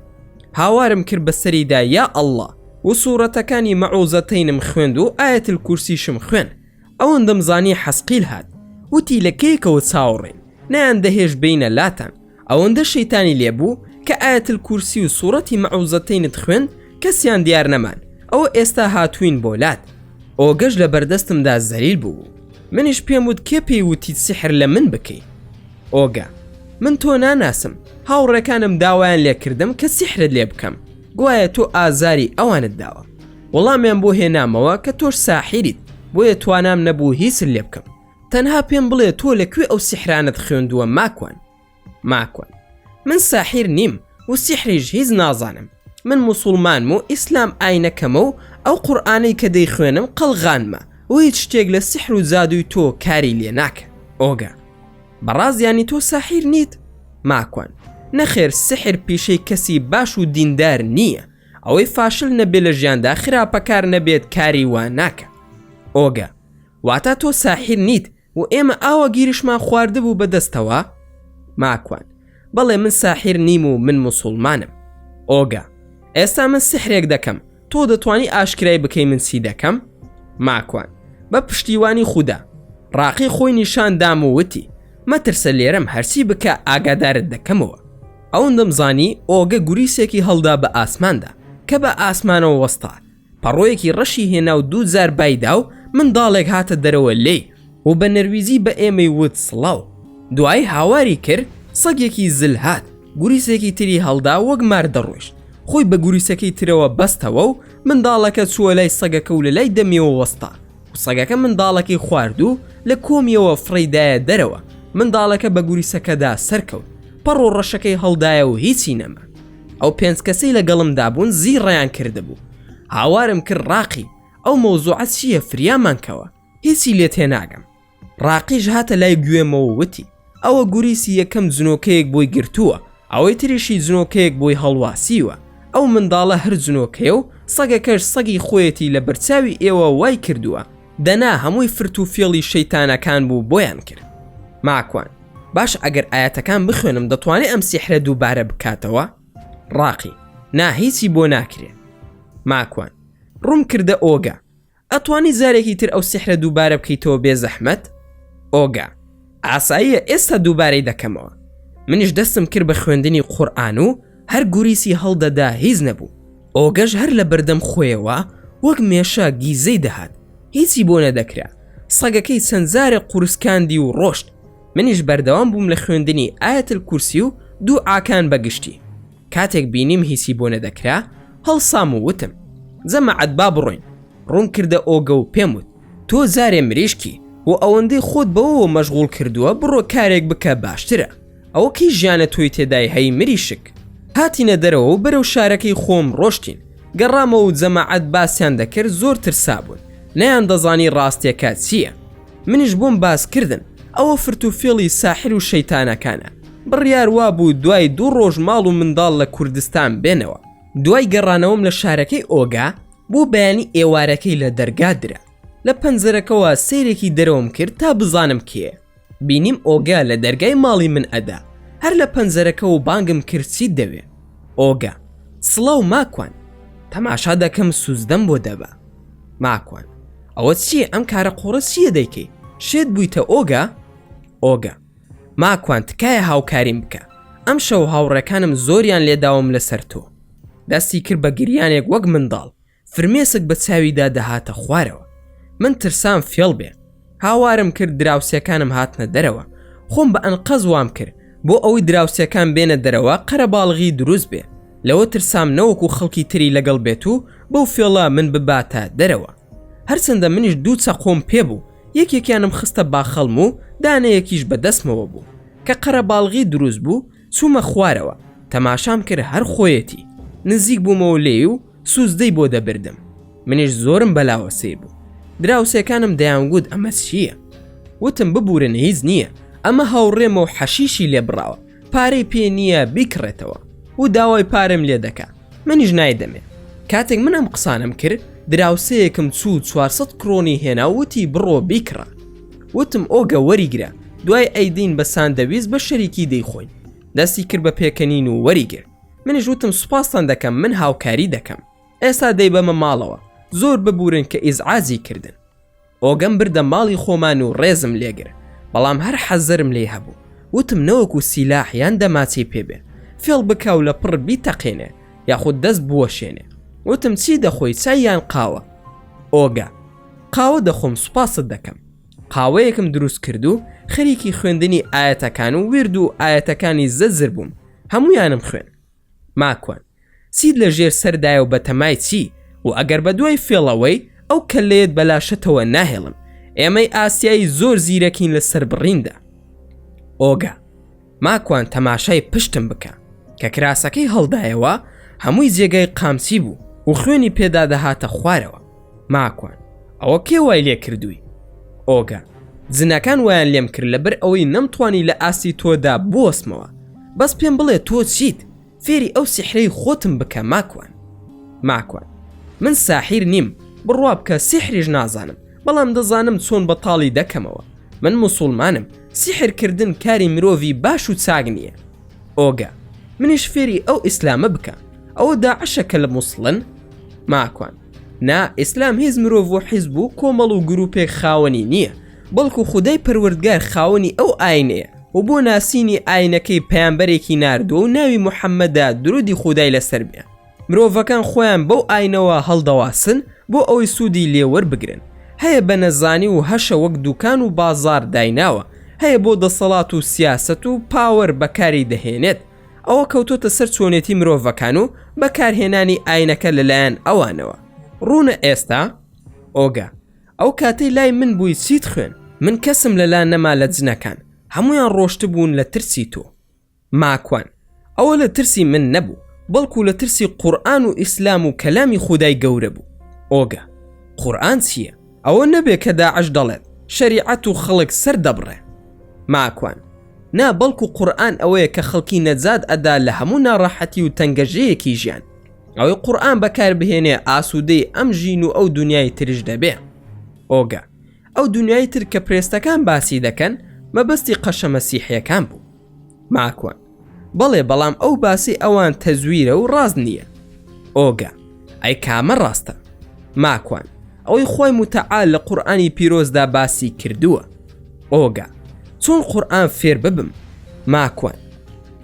هاوارم کرد بەسەریدا یا اللە و سوڕەتەکانی مەعوزەتەینم خوێند و آیە الکرسیشم خوێند. ئەوەندەم زانی حەسقیل هات وتی لە کەیەکەوە چاوەڕێین نەیان دەهێشت بێینە لاتان ئەوەندە شەیتانی لێ بوو کە آیە الکرسی و سوڕەتی مەعوزەتەینت خوێند کەسیان دیار نەمان ئەوە ئێستا هاتووین بۆ لات ئۆگەش لە بەردەستمدا زەلیل بوو منیش پێم وت کێ پێی وتیت سیحر لە من بکەی ئۆگە من تۆ ناناسم هاوڕێکانم داوایان لێکردم کە سیحرت لێ بکەم گوایە تۆ ئازاری ئەوانت داوە وەڵامیان بۆ هێنامەوە کە تۆش ساحیریت بۆیە توانام نەبوو هیچت لێ بکەم تەنها پێم بڵێ تۆ لە کوێ ئەو سیحرانەت خوێندووە ماکوان ماکوان من ساحیر نیم و سیحریش هیچ نازانم من موسوڵمانم و ئیسلام ئاینەکەمە و ئەو قورئانەی کە دەیخوێنم قەڵغانمە و هیچ شتێک لە سیحر و جادووی تۆ کاری لێ ناکە ئۆگە بەڕاست یانی تۆ ساحیر نیت ماکوان نەخێر سحر پیشەی کەسی باش و دیندار نییە ئەوەی فاشل نەبێ لە ژیاندا خراپەکار نەبێت کاری وا ناکە ئۆگە واتا تۆ ساحیر نیت و ئێمە ئاوا گیرشمان خواردبوو بە دەستەوە ماکوان بەڵێ من ساحیر نیم و من موسوڵمانم ئۆگە ئێستا من سحرێک دەکەم تۆ دەتوانی ئاشکرای بکەی من چی دەکەم ماکوان بە پشتیوانی خودا ڕاقی خۆی نیشان دام و وتی. مەترسە لێرەم هەرچی بکە ئاگادارت دەکەمەوە. ئەوەندەم زانی ئۆگە گوریسێکی هەڵدا بە ئاسماندا، کە بە ئاسمانەوە وەستا، پەڕۆیەکی ڕەشی هێنا و دووجار بایدا و منداڵێک هاتە دەرەوە لێی و بە نەرویجی بە ئێمەی وت سڵاو. دوایی هاواری کرد سەگێکی زل هات، گوریسێکی تری هەڵدا وەک مار دەڕۆیشت، خۆی بە گوریسەکەی ترەوە بەستەوە و منداڵەکە چووە لای سەگەکە و لە لای دەمیەوە وەستا و سەگەکە منداڵەکەی خوارد و لە کۆمیەوە فڕێی دایە دەرەوە، منداڵەکە بە گوریسەکەدا سەرکەوت، پەڕۆ ڕەشەکەی هەڵدایە و هیچی نەما. ئەو پێنج کەسەی لەگەڵمدا بوون زیڕەیان کردبوو. هاوارم کرد ڕاقی، ئەو مەوزوعە چییە فریامان کەوە، هیچی لێ تێناگەم. ڕاقیش هاتە لای گوێمەوە و وتی، ئەوە گوریسی یەکەم جنۆکەیەک بۆی گرتووە، ئەوەی تریشی جنۆکەیەک بۆی هەڵواسیوە، ئەو منداڵە هەر جنۆکەیە و سەگەکەش سەگی خۆیەتی لە بەرچاوی ئێوە وای کردووە، دەنا هەمووی فرت و فێڵی شەیتانەکان بوو بۆیان کرد. ماکوان، باش ئەگەر ئایەتەکان بخوێنم دەتوانێ ئەم سیحرە دووبارە بکاتەوە؟ ڕاقی، نا هیچی بۆ ناکرێ. ماکوان، ڕووم کردە ئۆگە، ئەتوانی جارێکی تر ئەو سیحرە دووبارە بکەیتەوە بێ زەحمەت؟ ئۆگا، ئاساییە ئێستا دووبارەی دەکەمەوە. منیش دەستم کرد بە خوێندنی قورئان و هەر گوریسی هەڵدەدا هیچ نەبوو. ئۆگەش هەر لە بەردەم خۆیەوە وەک مێشە گیزەی دەهات، هیچی بۆ نەدەکرا. سەگەکەی چەند جارێک قورسکاندی و ڕۆشت. منیش بەردەوام بووم لە خوێندنی آیە الکرسی و دووعاکان بە گشتی. کاتێک بینیم هیچی بۆ نەدەکرا هەڵسام و وتم جەماعەت با بڕۆین ڕووم کردە ئۆگە و پێم وت تۆ جارێ مریشکی و ئەوەندەی خۆت بەوەوە مەشغوڵ کردووە بڕۆ کارێک بکە باشترە ئەوە کەی ژیانە تۆی تێدای هەی مریشک هاتینە دەرەوە و بەرەو شارەکەی خۆم ڕۆشتین گەڕامەوە و جەماعەت باسیان دەکرد زۆر ترسابوون نەیان دەزانی ڕاستیەکە چییە منیش بۆم باس کردن ئەوە فرت و فێڵی ساحر و شەیتانەکانە بڕیار وابوو دوای دوو ڕۆژ ماڵ و منداڵ لە کوردستان بێنەوە. دوای گەڕانەوەم لە شارەکەی ئۆگا بۆ بەیانی ئێوارەکەی لە دەرگا درا. لە پەنجەرەکەوە سەیرێکی دەرەوەم کرد تا بزانم کێیە. بینیم ئۆگا لە دەرگای ماڵی من ئەدا. هەر لە پەنجەرەکەوە بانگم کرد چیت دەوێ؟ ئۆگا، سڵاو ماکوان. تەماشا دەکەم سوزدەم بۆ دەبا. ماکوان، ئەوە چییە ئەم کارە قۆڕە چییە دەیکەی؟ شێت بوویتە ئۆگا؟ ئۆگا، ماکوان تکایە هاوکاریم بکە ئەمشەو هاوڕێکانم زۆریان لێداوم لەسەر تۆ دەستی کرد بە گریانێک وەک منداڵ فرمێسک بە چاویدا دەهاتە خوارەوە من ترسام فێڵ بێ هاوارم کرد دراوسێکانم هاتنە دەرەوە خۆم بە ئەنقەز وام کرد بۆ ئەوەی دراوسێکان بێنە دەرەوە قەرەباڵغی دروست بێ لەوە ترسام نەوەکو خەڵکی تری لەگەڵ بێت و بەو فێڵە من بباتە دەرەوە هەرچەندە منیش دوو چەقۆم پێ بوو یەکێکیانم خستە باخەڵم و دانەیەکیش بە دەستمەوە بوو. کە قەرەباڵغی دروست بوو، چوومە خوارەوە، تەماشام کرد هەر خۆیەتی. نزیک بوومەوە لێی و سوزدەی بۆ دەبردم. منیش زۆرم بەلاوە سەیر بوو. دراوسێکانم دەیانگوت ئەمە چییە؟ وتم ببوورن هیچ نییە، ئەمە هاوڕێمە و حەشیشی لێ بڕاوە، پارەی پێ نییە بیکڕێتەوە و داوای پارەم لێ دەکا. منیش نایدەمێ. کاتێک من ئەم قسانەم کرد، دراوسێیەکم چوو 400 کرۆنی هێنا و وتی بڕۆ بیکڕە. وتم ئۆگە وەریگرە، دوای ئەیدەین بە ساندەویس بە شەریکی دەیخۆین. دەستی کرد بە پێکەنین و وەریگرت. منیش وتم سوپاستان دەکەم من هاوکاری دەکەم. ئێستا دەیبەمە ماڵەوە. زۆر ببورن کە ئیزعاجی کردن. ئۆگەم بردە ماڵی خۆمان و ڕێزم لێگر بەڵام هەر حەزەرم لێی هەبوو وتم نەوەکو سیلاح یان دەماچەی پێ بێ فێڵ بکا و لە پڕ بیتەقێنێ یاخود دەست بوەشێنێ وتم چی دەخۆی چای یان قاوە ئۆگە قاوە دەخۆم سوپاست دەکەم قاوەیەکم دروست کرد و خەریکی خوێندنی ئایەتەکان و ویرد و ئایەتەکانی زەجر بووم هەمویانم خوێن ماکوان چیت لە ژێر سەردایە و بەتەمای چی و ئەگەر بە دوای فێڵەوەی ئەو کەللەیەت بە لاشەتەوە ناهێڵم ئێمەی ئاسیایی زۆر زیرەکین لە سەربڕیندا ئۆگا ماکوان تەماشای پشتم بکە کە کراسەکەی هەڵدایەوە هەمووی جێگای قامچی بوو و خوێنی پێدا دەهاتە خوارەوە ماکوان ئەوە کێ وای لێ کردووی ئۆگا جنەکان وایان لێم کرد لەبەر ئەوەی نەمتوانی لە ئاستی تۆدا بوەستمەوە بەس پێم بڵێ تۆ چیت فێری ئەو سیحرەی خۆتم بکە ماکوان ماکوان من ساحیر نیم بڕوا بکە سیحریش نازانم بەڵام دەزانم چۆن بەتاڵی دەکەمەوە من موسوڵمانم سیحر کردن کاری مرۆڤی باش و چاک نییە ئۆگە منیش فێری ئەو ئیسلامە بکە ئەوە داعشە کە لە موسڵن ماکوان نا ئیسلام هیچ مرۆڤ و حیزب و کۆمەڵ و گروپێک خاوەنی نییە بەڵکو خودای پەروەردگار خاوەنی ئەو ئاینەیە. و بۆ ناسینی ئاینەکەی پەیامبەرێکی ناردووە و ناوی محەممەدە درودی خودای لەسەر بێ. مرۆڤەکان خۆیان بەو ئاینەوە هەڵدەواسن بۆ ئەوەی سوودی لێ وەربگرن. هەیە بە نەزانی و هەشە وەک دوکان و بازاڕ دایناوە، هەیە بۆ دەسەڵات و سیاسەت و power بەکاری دەهێنێت. ئەوە کەوتۆتە سەر چۆنێتی مرۆڤەکان و بەکارهێنانی ئاینەکە لەلایەن ئەوانەوە. ڕوونە ئێستا؟ ئۆگە، ئەو کاتەی لای من بووی چیت خوێن؟ من کەسم لەلا نەما لە جنەکان، هەموویان ڕۆشتبوون لە ترسی تۆ. ماکوان، ئەوە لە ترسی من نەبوو، بەڵکو لە ترسی قورئان و ئیسلام و کەلامی خودای گەورە بوو. ئۆگە، قورئان چییە؟ ئەوە نەبێ کە داعش دەڵێت، شەریعەت و خەڵک سەر دەبڕێ. ماکوان، نا بەڵکو قورئان ئەوەیە کە خەڵکی نەجات ئەدا لە هەموو ناڕەحەتی و تەنگەژەیەکی ژیان. ئەوەی قورئان بەکار بهێنێ ئاسوودەی ئەم ژین و ئەو دونیای ترش دەبێ. ئۆگە، ئەو دونیای تر کە priest ەکان باسی دەکەن مەبەستی قەشە مەسیحیەکان بوو. ماکوان، بەڵێ بەڵام ئەو باسی ئەوان تەزویرە و ڕاست نییە. ئۆگە، ئەی کامە ڕاستە؟ ماکوان، ئەوەی خوای موتەعال لە قورئانی پیرۆزدا باسی کردووە. ئۆگە، چۆن قورئان فێر ببم؟ ماکوان،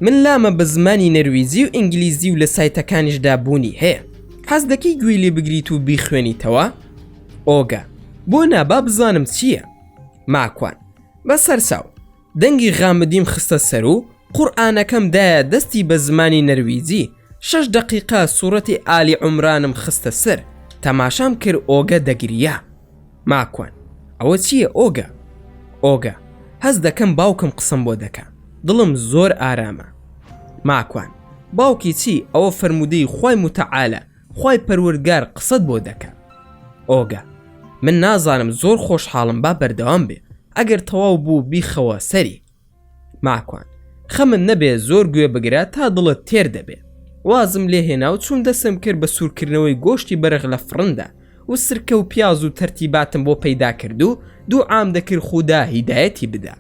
من لامە بە زمانی نەرویجی و ئینگلیزی و لە سایتەکانیشدا بوونی هەیە. حەز دەکەی گوێی لێ بگریت و بیخوێنیتەوە؟ ئۆگە، بۆ نا با بزانم چییە؟ ماکوان، بە سەرچاو. دەنگی غامدیم خستە سەر و قورئانەکەم دایە دەستی بە زمانی نەرویجی، شەش دەقیقە سوڕەتی ئالی عومرانم خستە سەر، تەماشام کرد ئۆگە دەگریا. ماکوان، ئەوە چییە ئۆگە؟ ئۆگە، هەست دەکەم باوکم قسەم بۆ دەکا، دڵم زۆر ئارامە. ماکوان، باوکی چی، ئەوە فەرموودەی خوای موتەعالە، خوای پەروەردگار قسەت بۆ دەکا. ئۆگە، من نازانم زۆر خۆشحاڵم با بەردەوام بێ، ئەگەر تەواو بوو بیخەوە سەری. ماکوان، خەمت نەبێ زۆر گوێ بگرە تا دڵت تێر دەبێ. وازم لێ هێنا و چووم دەستم کرد بە سوورکردنەوەی گۆشتی بەرخ لە فڕندا و سرکە و پیاز و تەرتیباتم بۆ پەیدا کرد و دووعام دەکرد خودا هیدایەتی بدا.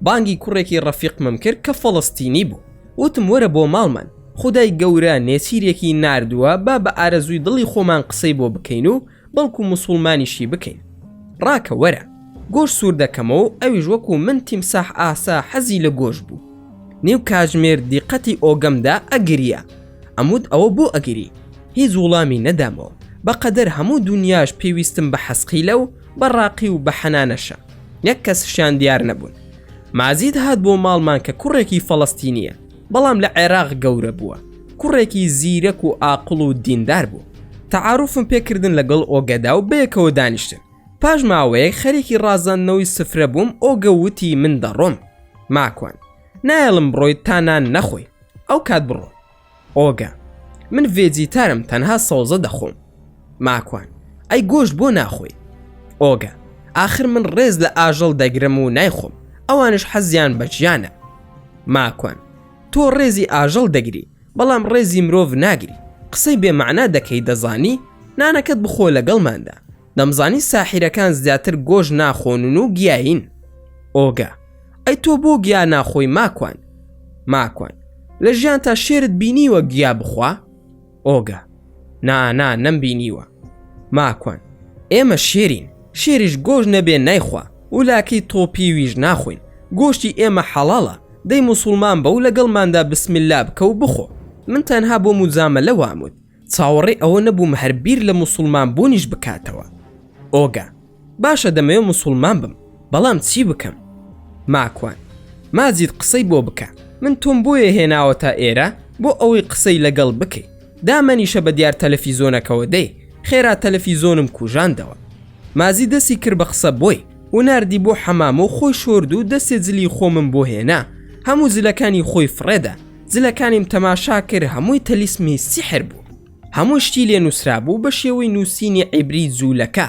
بانگی کوڕێکی ڕەفیقمم کرد کە فەڵەستینی بوو. وتم وەرە بۆ ماڵمان، خودای گەورە نێچیرێکی ناردووە با بە ئارەزووی دڵی خۆمان قسەی بۆ بکەین و بەڵکو موسوڵمانیشی بکەین. ڕاکە وەرە. گۆشت سوور دەکەمەوە و ئەویش وەکو من تیمساح ئاسا حەزی لە گۆشت بوو. نیو کاژمێر دیقەتی ئۆگەم دا ئەگریا. ئەموت ئەوە بۆ ئەگری؟ هیچ وڵامی نەدامەوە. بە قەدەر هەموو دونیاش پێویستم بە حەسقیلە و بە ڕاقی و بە حەنانەشە. یەک کەسشیان دیار نەبوون. مازید هات بۆ ماڵمان کە کوڕێکی فەڵەستینییە، بەڵام لە عێراق گەورە بووە. کوڕێکی زیرەک و ئاقڵ و دیندار بوو. تەعاروفم پێ کردن لەگەڵ ئۆگەدا و بەیەکەوە دانیشتن. پاش ماوەیەک خەریکی ڕازاندنەوەی سفرە بووم ئۆگە وتی من دەڕۆم. ماکوان، نایەڵم بڕۆیت تا نان نەخۆی. ئەو کات بڕۆ. ئۆگە، من vegetar م تەنها سەوزە دەخۆم. ماکوان، ئەی گۆشت بۆ ناخۆی؟ ئۆگە، ئاخر من ڕێز لە ئاژەڵ دەگرم و نایخۆم، ئەوانیش حەزیان بە ژیانە. ماکوان، تۆ ڕێزی ئاژەڵ دەگری، بەڵام ڕێزی مرۆڤ ناگری، قسەی بێ مەعنا دەکەی دەزانی؟ نانەکەت بخۆ لەگەڵماندا. دەمزانی ساحیرەکان زیاتر گۆشت ناخۆنن و گیایین. ئۆگە، ئەی تۆ بۆ گیا ناخۆی ماکوان؟ ماکوان، لە ژیانتا شێرت بینیوە گیا بخوا؟ ئۆگە، نا نا نەمبینیوە. ماکوان، ئێمە شێرین، شێریش گۆشت نەبێ نایخوا و لاکەی تۆپیویش ناخۆین، گۆشتی ئێمە حەڵاڵە، دەی موسوڵمان بە و لەگەڵماندا بسم اللە بکە و بخۆ. من تەنها بۆ موجامەلە واموت، چاوەڕێی ئەوە نەبووم هەر بیر لە موسوڵمان بوونیش بکاتەوە. ئۆگە، باشە دەمەوێ موسوڵمان بم، بەڵام چی بکەم؟ ماکوان، ماجید قسەی بۆ بکە، من تۆم بۆیە هێناوەتە ئێرە بۆ ئەوەی قسەی لەگەڵ بکەی، دامەنیشە بە دیار تەلەفیزۆنەکەوە دەی، خێرا تەلەفیزۆنم کوژاندەوە. مازی دەستی کرد بە قسە بۆی و ناردی بۆ حەمام و خۆی شۆرد و دەستێ جلی خۆمم بۆ هێنا، هەموو جلەکانی خۆی فڕێدا، جلەکانیم تەماشا کرد هەمووی تەلیسمی سیحر بوو. هەموو شتی لێ نووسرابوو بە شێوەی نووسینی عیبری جوولەکە.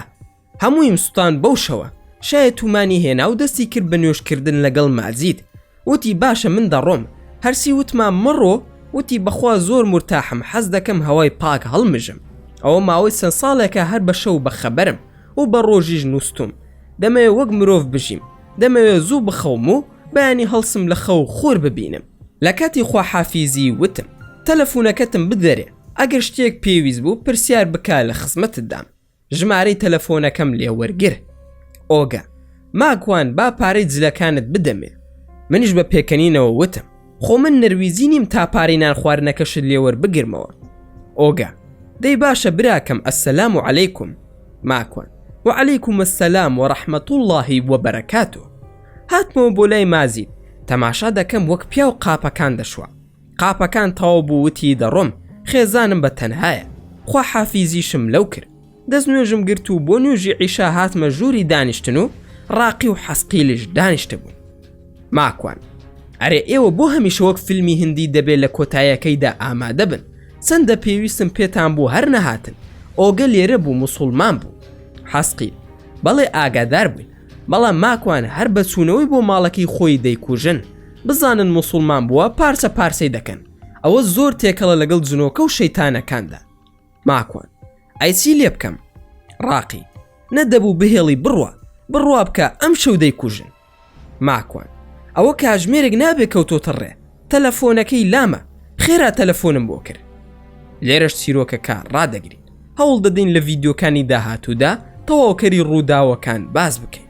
هەموویم سوتان بەو شەوە. شایە تومانی هێنا و دەستی کرد بە نوێژ کردن لەگەڵ ماجید. وتی باشە من دەڕۆم. هەرسی وتمان مەڕۆ، وتی بەخوا زۆر مورتاحم حەز دەکەم هەوای پاک هەڵمژم. ئەوە ماوەی چەند ساڵێکە هەر بە شەو بە خەبەرم و بە ڕۆژیش نووستوم. دەمەوێ وەک مرۆڤ بژیم. دەمەوێ زوو بخەوم و بەیانی هەڵسم لە خەو خۆر ببینم. لە کاتی خواحافیزی وتم. تەلەفونەکەتم بدەرێ ئەگەر شتێک پێویست بوو پرسیار بکە لە خزمەتتدام. ژمارەی تەلەفۆنەکەم لێ وەرگر. ئۆگە، ماکوان با پارەی جلەکانت بدەمێ. منیش بە پێکەنینەوە وتم خۆ من نەرویجی نیم تا پارەی نان خواردنەکەشت لێوەربگرمەوە. ئۆگە، دەی باشە براکەم ئەسەلام و عەلەیکوم. ماکوان، وعەلەیکوم السلام وڕەحمەتوڵڵاهی وبەرەکاتوه. هاتمەوە بۆ لای مازید، تەماشا دەکەم وەک پیاو قاپەکان دەشوا. قاپەکان تەواو بوو وتی دەڕۆم، خێزانم بە تەنهایە. خواحافیزیشم لەو کرد. دەست نوێژم گرت و بۆ نوێژی عیشا هاتمە ژووری دانیشتن و ڕاقی و حەسقیلیش دانیشتبوون. ماکوان، ئەرێ ئێوە بۆ هەمیشە وەک فیلمی هندی دەبێ لە کۆتایەکەیدا ئامادە بن؟ چەندە پێویستم پێتان بوو هەر نەهاتن. ئۆگە لێرە بوو موسوڵمان بوو. حەسقیل، بەڵێ ئاگادار بووین. بەڵام ماکوان هەر بە چوونەوەی بۆ ماڵەکەی خۆی دەیکوژن. بزانن موسوڵمان بووە پارچە پارچەی دەکەن. ئەوە زۆر تێکەڵە لەگەڵ جنۆکە و شەیتانەکاندا. ماکوان، ئەی چی لێ بکەم؟ ڕاقی، نەدەبوو بهێڵی بڕوا، بڕوا بکە ئەمشەو دەیکوژن. ماکوان، ئەوە کاژمێرێک نابێ کەوتۆتە ڕێ، تەلەفۆنەکەی لامە، خێرا تەلەفۆنم بۆ کرد. لێرەش چیرۆکەکە ڕادەگرین، هەوڵ دەدەین لە ڤیدیۆکانی داهاتوودا تەواوکەری ڕووداوەکان باس بکەین.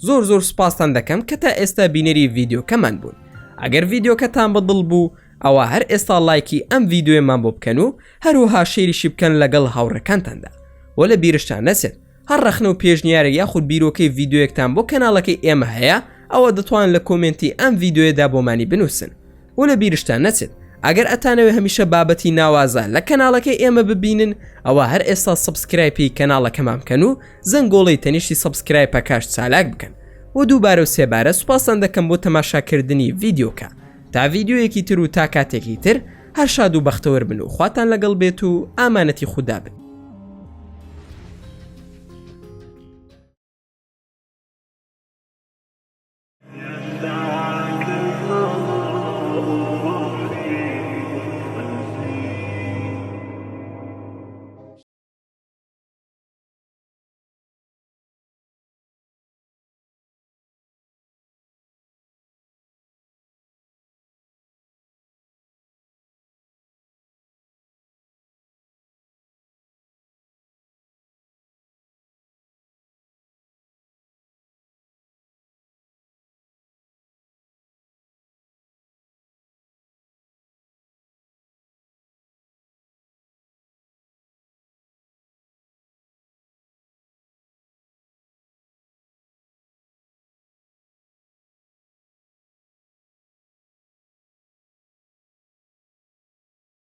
زۆر زۆر سوپاستان دەکەم کە تا ئێستا بینەری ڤیدیۆکەمان بوون. ئەگەر ڤیدیۆکەتان بەدڵ بوو ئەوا هەر ئێستا ڵایکی ئەم ڤیدیۆیەمان بۆ بکەن و هەروەها share یشی بکەن لەگەڵ هاوڕێکانتاندا. وە لە بیرشتان نەچێت هەر ڕەخنە و پێشنیارێک یاخود بیرۆکەی ڤیدیۆیەکتان بۆ کەناڵەکەی ئێمە هەیە ئەوە دەتوان لە comment ی ئەم ڤیدیۆیەدا بۆمانی بنووسن و لە بیرشتان نەچێت ئەگەر ئەتانەوێ هەمیشە بابەتی ناوازە لە کەناڵەکەی ئێمە ببینن ئەوە هەر ئێستا subscribe ی کەناڵەکەمان بکەن و زەنگۆڵەی تەنیشتی subscribe ەکەش چالاک بکەن و دووبارە و سێبارە سوپاستان دەکەم بۆ تەماشاکردنی ڤیدیۆکە تا ڤیدیۆیەکی تر و تا کاتێکی تر هەر شاد و بەختەوەر بن و خواتان لەگەڵ بێت و ئامانەتی خودا بن.